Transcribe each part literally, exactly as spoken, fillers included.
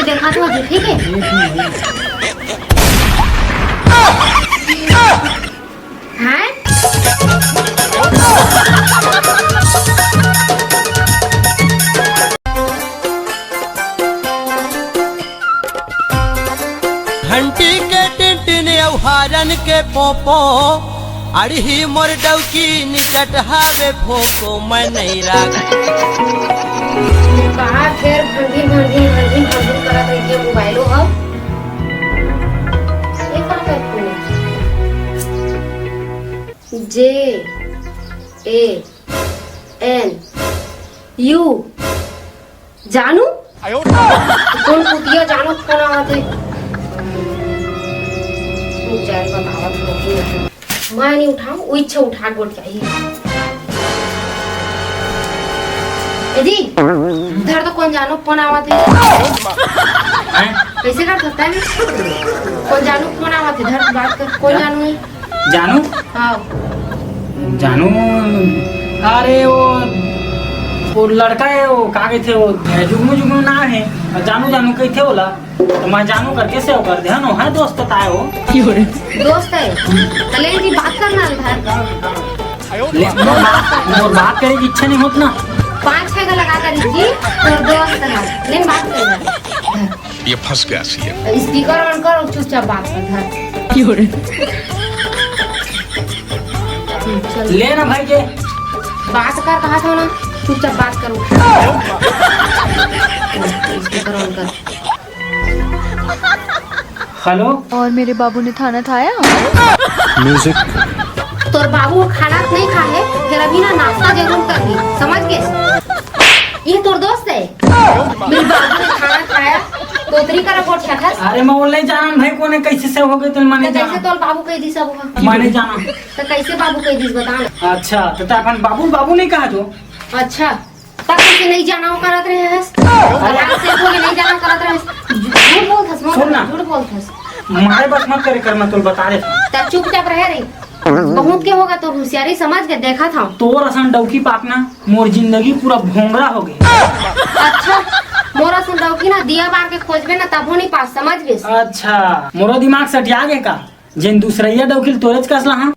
देखा तो जी, ठीक है। हैं? घंटी के टिनटिन अउ हारन के पोपो, अड़ही मोर डौकी निकट हावे फोको, मैं नहीं राख। कहाँ फेर भंगी भंगी भंगी भंगी करत रहिथे मोबाइलो ह। ये का करत हे? जे ए एन यू जानू? कोन कुतिया जानू फोन आवत हे? रुक जा, बतावत हे। मैं नहीं उठाऊं, वो इच्छा उठा गोट चाहिए। ए जी, धर तो, कोन जानू फोन आवत हे। हैं? कैसे कर सकता है? कोन जानू फोन आवत हे, धर बात कर, कोन जानू हे? जानू? हाँ। जानू, अरे वो, वो लड़का हे, वो का कहिथे, वो जुगनू जुगनू नाम हे, जानू जानू कहिथे ओला, तो मैं जानू करके सेव कर दे, हाँ, नो, है दोस्त ताय वो। दोस्त हे, तो ले जी बात करना उधार। ले, मोर बात, मोर बात करे की इच्छा नहीं होत ना। पाँच छह का लगा कर जी, तो दोस्त हे, ले बात करना। ये फंस गया सीएम। Speaker on कर और चुपचाप बात कर, धर। क्यों रे? हम्म, चल। ले ना भाई के। बात कर, कहा था ना, चुपचाप बात कर, उठा। Speaker on कर। हेलो। और मेरे बाबू ने थाना थाया? म्यूजिक। तोर बाबू खाना नहीं खाए, फिर अभी ना नाश्ता जरूर कर ली, समझ गए? ये तोर दोस्त हे? मेरे बाबू ने खाना खाया, तोतरी करा गोठियाथस। अरे मैं वो नहीं जानन भाई, कोने कैसे से हो गए, तो माने तो कैसे जाना। तोर बाबू कह दी सब हुआ? माने जाना। तो कैसे बाबू कह दी, बता ना। अच्छा, तो तैं अपन बाबू, बाबू नहीं कहा जो? अच्छा, तब कैसे नहीं जाना हो करत रहे हस? अरे। रात से हो नहीं जाना करत रहे हस। झूठ बोलथस, मत सुन ना। झूठ बोलथस। मारे बस मत करे कर, मैं तोल बता देता हूँ। तब चुपचाप रहे रही। बहुत के होगा तोर होशियारी, समझ के देखा था। तोर असन डौकी पाकना, मोर जिंदगी पूरा भोंगरा हो गई। अच्छा, मोर असन डौकी ना दिया बार के खोजबे ना, तबो नहीं पास, समझ गए? अच्छा, मोरो दिमाग सटिया गे का? जेन दूसरैया डौकी ल तोरेच कस लहा।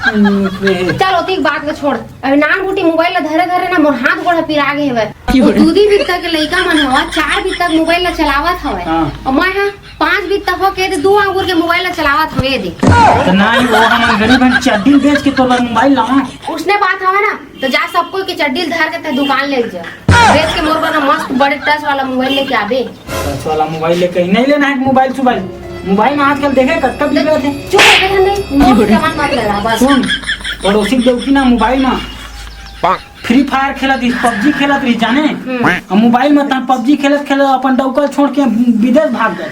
चल, ओती बात के छोड़। अभी नान गुटी मोबाइल ला धरे धरे ना मोर हाथ गोड़ पिरा गे हवय। क्यों वो रे? दू दी बित्ता के लइका मन हवा, चार बित्ता के मोबाइल ला चलावत हवय। हाँ। और मैं हा पाँच बित्ता हो के दू आंगुर के मोबाइल ला चलावत हवे दे। तो नहीं, वो हमन गरीब हन, चड्डी बेच के तोर बर मोबाइल लावा। उसने बात हवे ना, तो जा सब कोई के चड्डी धर के ते दुकान ले जा। बेच के मोर बर ना मस्त बड़े टच वाला मोबाइल लेके आबे। टच वाला मोबाइल लेके ही नहीं लेना है, मोबाइल सोबाइल। मोबाइल में आजकल देखे कतका बिगड़त हे। चुप रह बे, नहीं, मोर के जबान मत लड़ा, बस। सुन, पड़ोसी के डौकी ना मोबाइल में Free Fire खेलत रही, PUBG खेलत रही, जाने? हम्म। अब मोबाइल में तहाँ PUBG खेलत खेलत अपन डौका छोड़ के विदेश भाग गए।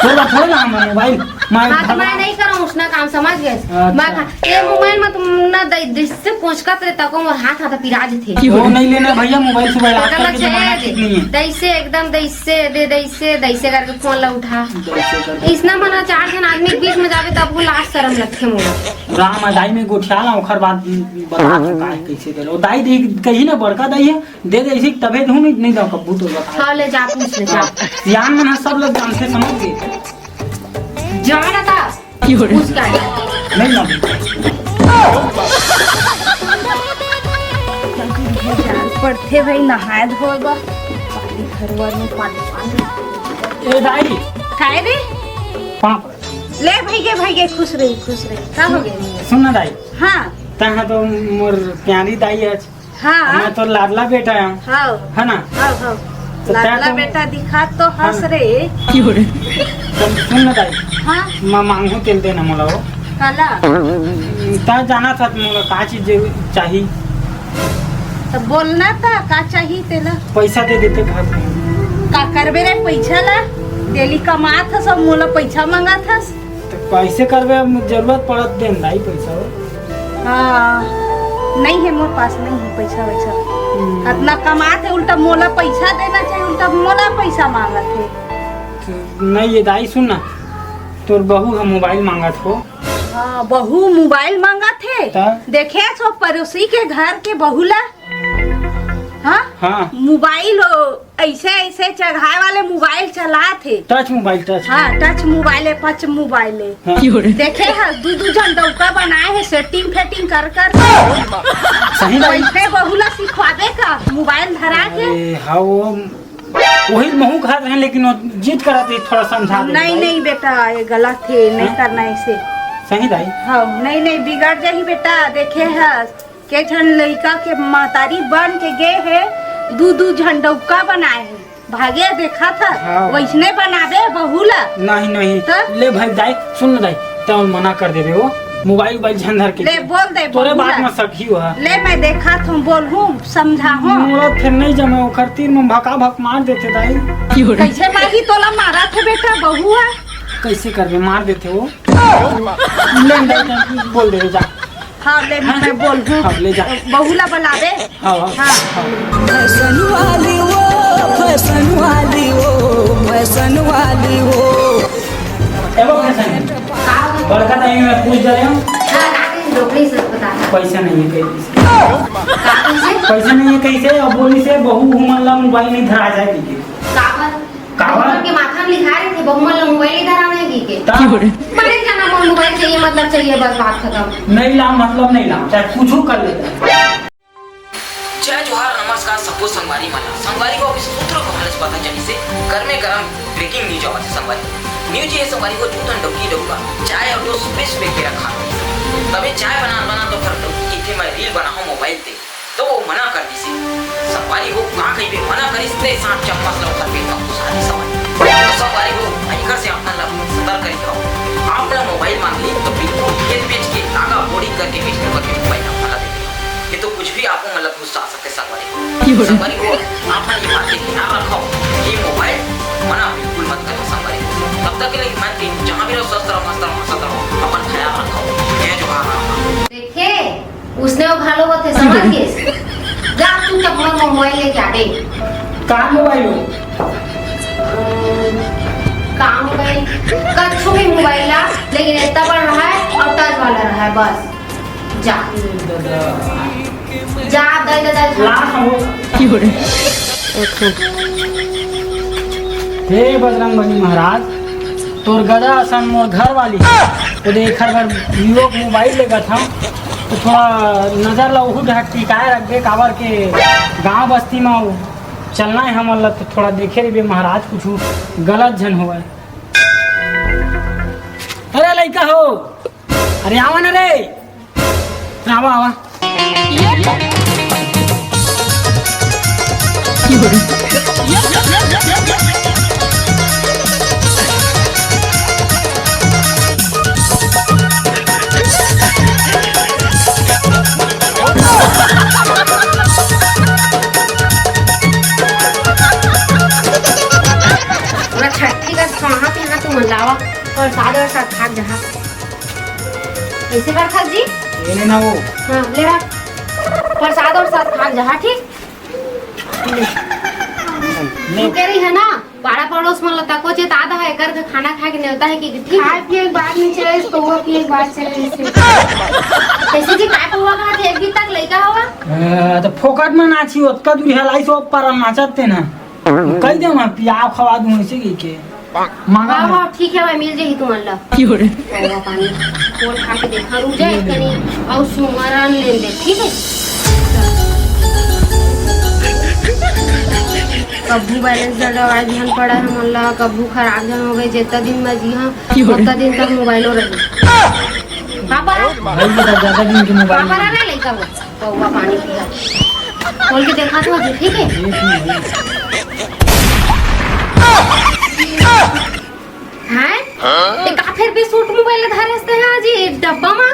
तोला थोड़े ना हम मोबाइल, मैं हाँ, तो घर मैं नहीं करूँ उसना काम, समझ गए? अच्छा। मैं खा-, ये मोबाइल में तुम ना दे, जिससे पूछकत रहे तको मोर हाथ हाथ पिराज थे। वो नहीं लेना भैया, मोबाइल सोबाइल आजकल के जमाना ठीक नहीं है। दैसे एकदम दैसे दे, दैसे, दैसे करके फोन ला उठा। दैसे करके। इसना मना चार जन आदमी के बीच में जावे तब वो लाज शरम लगथे मोला। राम अदाई में गोठियाला, ओखर बाद बता सकता है कैसे दे। वो दाई दे कही ना, बड़का दाई है, दे दे इसी तबे दूँ, नहीं, नहीं दो कब्बू तो बता। हाँ, ले जा, पूछ ले, जा। हाँ, सियान मन ह सब लोग जानथे, समझ गए। जाना था। क्यों रे? पूछ का है? नहीं ना। जान पड़थे भाई, नहाए धोए बर। पानी घर वर में पानी, पानी। ए दाई। काय रे? पाँव पड़। ले भाई के, भाई के, खुश रही, खुश रही। का हो गए? सुन ना दाई। हाँ। तहाँ तो मोर प्यारी दाई है। हाँ। मैं तो लाडला बेटा हूँ। हाँ। है ना? हाँ, हाँ। तो तैं लाडला तो बेटा दिखा तो हंस हाँ। रे। क्यों रे? तो सुन ना दाई। हाँ। मैं मांगू तेल देना मोला वो। काला? तैं जाना था मोला का चीज जरूर चाहिए। तो बोलना था का चाहिए तेला। पैसा दे देते घर में। का करबे रे पैसा ला? डेली कमात हस, मोला पैसा मांगत हस। तो कैसे करबे, अब जरूरत पड़त देन दाई पैसा हो। हाँ, नहीं है मोर पास, नहीं है पैसा वैसा। हम्म। इतना कमात है, उल्टा मोला पैसा देना चाहिए, उल्टा मोला पैसा मांगत है। तो नहीं ये दाई सुन ना, तोर बहू ह मोबाइल मांगत हो। हाँ, बहू मोबाइल मांगत है। त? देखे छो पड़ोसी के घर के बहू ला? हाँ? हाँ। मोबाइल ओ, ऐसे ऐसे चघाए वाले मोबाइल चलात हे। Touch mobile, touch. हाँ, टच मोबाइल हे, पच मोबाइल हे। हाँ। देखे ह, दू दू झन डौका बनाए हे, सेटिंग फेटिंग कर कर। सही बात। वैसे बहू ला सिखवाबे का मोबाइल धरा के? अरे हाँ, वो वही महू खात रहे, लेकिन वो जिद करत रही, थोड़ा समझा दे नहीं, भाई। नहीं बेटा, ये गलत हे, नहीं हाँ? करना ऐसे। सही दाई। हाँ, नहीं, नहीं, बिगड़ जाही बेटा। देखे ह, के झन लइका के महतारी बन के गे हे, दू दू झन डौका बनाए हे। भागे देखा था, हाँ। वैसने बनाबे बहू ला। नहीं, नहीं। तो? ले भाई दाई, सुन ना दाई, तै मना कर देबे वो। मोबाइल उबाइल झन धर के ले, बोल दे, तोरे बहू बात ला। में सखी हुआ। ले, मैं देखा था, बोलहूँ, समझाहूँ। मोला फेर नहीं जमे, ओकर तीर में भका भक मार देते दाई। कैसे मारी तोला मारा थे बेटा, बहू है? कैसे करबे, मार देते वो। ले दाई, तै बोल दे जा। हाँ, ले, मैं बोलहूँ। हाँ, ले जा। बहू ला बुलाबे। हाँ, हाँ। हाँ। फैशन वाली वो, फैशन वाली वो, फैशन वाली वो। ए वो फैशन। बड़का दाई मैं पूछ दे रहे हूँ। हाँ, रात में डोकरी से बता। पैसा नहीं है कहीं से। का कइसे? पैसा नहीं है कहीं से, अब बोली से बहू घूमन ला मोबाइल नहीं धरा जाए कहीं के। काबर? काबर? बहू मन के माथा में लिखा रहिथे, बहू मन ला मोबाइल नहीं धराना हे कहि के। ता? माने जाना मोर मोबाइल चाहिए, मतलब चाहिए, बस बात खतम। नहीं ला, मतलब नहीं ला, चाहे कुछ कर लेता। जय जोहार, नमस्कार सबो संगवारी मन ला। संगवारी हो, अभी सूत्र को हमला पता चलिस हे, गरमे गरम ब्रेकिंग न्यूज आवत हे संगवारी। न्यूज ये संगवारी हो, दू ठन डौकी डौका चाय अउ टोस्ट सुबह सुबह के रखा। तभे चाय बनात बनात ओकर डौकी कहिथे, मैं रील बनाहूँ मोबाइल ते। तो वो मना कर दिस हे। संगवारी हो, कहाँ कहीं पे मना करिस ते साथ चम्मच ला ओकर पेट में घुसा दिस हे। तो संगवारी हो, एकर से अपन ला सतर्क रही हो। आप ला मोबाइल मांग ली तो बिल्कुल खेल बेच के, नागा बोड़ी करके बेच के, करके मोबाइल आप ला दे दे। ये तो कुछ भी आपको मतलब गुस्सा आ सकते संगवारी हो। संगवारी हो, आप मन ये बात के ख्याल रखो कि मोबाइल मना बिल्कुल मत करो संगवारी हो। तब तक के लिए मैं जहाँ भी रहो, स्वस्थ रहो, मस्त रहो, हंसत रहो, अपन ख्याल रखो। जय जोहार, राम राम। देखे, उसने वो घालो होते समझ के। जा तू तब मोर मोबाइल लेके आ गई। का मोबाइल हो? का मोबाइल? कच्छु भी मोबाइल ला, लेकिन इतना बड़ रहा है और टच वाला रहा है, बस। जा। ए दादा। जा, दे दे, दे। लाख हो। हे बजरंग बली महाराज, तोर गदा असन मोर घर वाली। तो देख, हर बार Vivo के मोबाइल लेगत हंव, तो थोड़ा नजर ला उहू डहर टिकाए रखबे, काबर के गांव बस्ती में चलना हे हमन ला, तो थोड़ा देखे रहिबे महाराज, कुछ गलत झन होवय। अरे लइका हो, अरे आवा ना रे, आवा, आवा। पूरा छट्ठी का खाना पीना तुमन लावा, प्रसाद वरसाद खा के जहा। ऐसे कर खा जी। ये लेना वो। हाँ, ले रख। प्रसाद वरसाद खा के जहा, ठीक? ले। ले। तू कह रही है ना, पाड़ा पड़ोस मन ला तको चेता दहा, एकर के खाना खाए के नेवता है कि ठीक? खाए पिए के बात नहीं चले, पौवा पिए के बात चले इसे। कैसे जी, काय पौवा खात है, एक दिन तक लइका हवा? ए, तो फोकट में नाची, ओतका दूर हलाई सो पारा नाचत ते ना। कहि दे मैं पियाव खवा दूं ऐसे कहि के। मांगा हाँ, मैं। हाँ, ठीक है भाई, मिल जाही तुमन ला। क्यों रे? पौवा पानी। खोल खा के देखा, रुक जाए कनी, अउ सुमरन लेन दे, ठीक है? कभू बैलेंस ज्यादा वाला झन पड़ा है मन ला, कभू खराब झन हो गए, जितना दिन मैं जी हाँ, क्यों रे? उतना दिन तक मोबाइलो रही। पापा, भाई, ये तो ज्यादा दिन के मोबाइल पापा ना ले कबो। पौवा पानी पिया। खोल के देखा तो जी, ठीक है? हैं? ते का फेर बिस्कुट मोबाइल धरे हस ते हा जी डब्बा मा?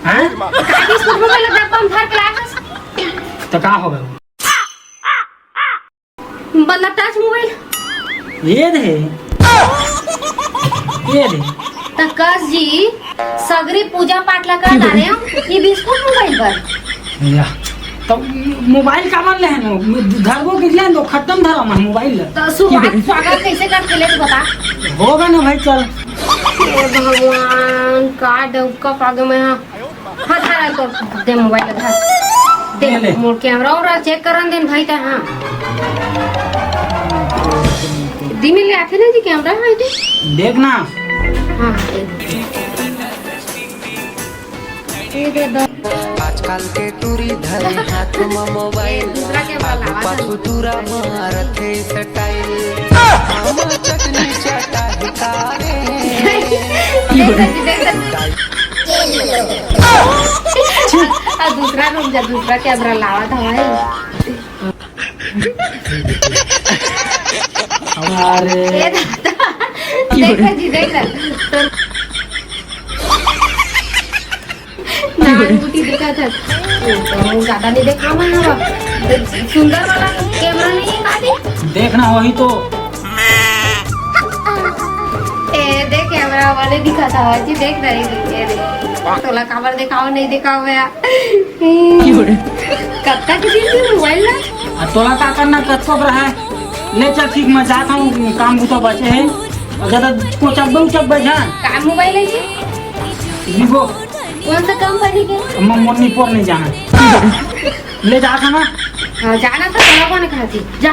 हैं? ते का बिस्कुट मोबाइल डब्बा मा धर के लाए हस? तो का हो गए? मतलब टच मोबाइल। ये दे। ये दे। त कस जी, सगरी पूजा पाठ ला कर डारे हो, ये बिस्कुट मोबाइल पर। या। तो मोबाइल का मन लेहन हो? धरबो के लेहन दो, खत्म धरो मैं मोबाइल ले। तो शुरुआत स्वागत कैसे कर खेले तो बता। होगा ना भाई, चल। हे भगवान, का डौका पागे मैं, हाँ। हाँ, धर, तो दे मोबाइल, धर। दे, ले, ले। मोर कैमरा उमरा चेक करन देन भाई, ते, हाँ। मिल आथे ना जी, कैमरा है जी। देख ना। हाँ, ये दे दो। आजकल के टूरी धरे हाथ में मोबाइल, ये दूसरा कैमरा आगू लावा था। पाछू टूरा मारत हे स्टाइल। हम चटनी चटाही कारे। देख दो जी, देख दो। आ, दूसरा रूम जा, दूसरा कैमरा लावा था भाई। अरे। ए दादा, देख ना जी, देख ना। तो नाक गुटी दिखा था। तो ज्यादा नहीं देखा मैं हवा। सुंदर वाला कैमरा नहीं है, काटी। देखना वही तो। ए, देख, कैमरा वाले दिखा था जी, देख रही थी, ये देख। तोला काबर दिखाओ, नहीं दिखाओ भैया। कब तक दिन में मोबाइल ना? आ, तोला का करना, कब तक रहा है? ले चल, ठीक, मैं जाता हूँ, काम बुता बचे है। और ज्यादा कोचब्बे उचब्बे जा। का मोबाइल है जी? Vivo। कौन सा कंपनी के? म-, मोन्नी पोर नहीं जाना। ले जा खाना। हाँ, जाना था, तोला कौन कहा थी? जा।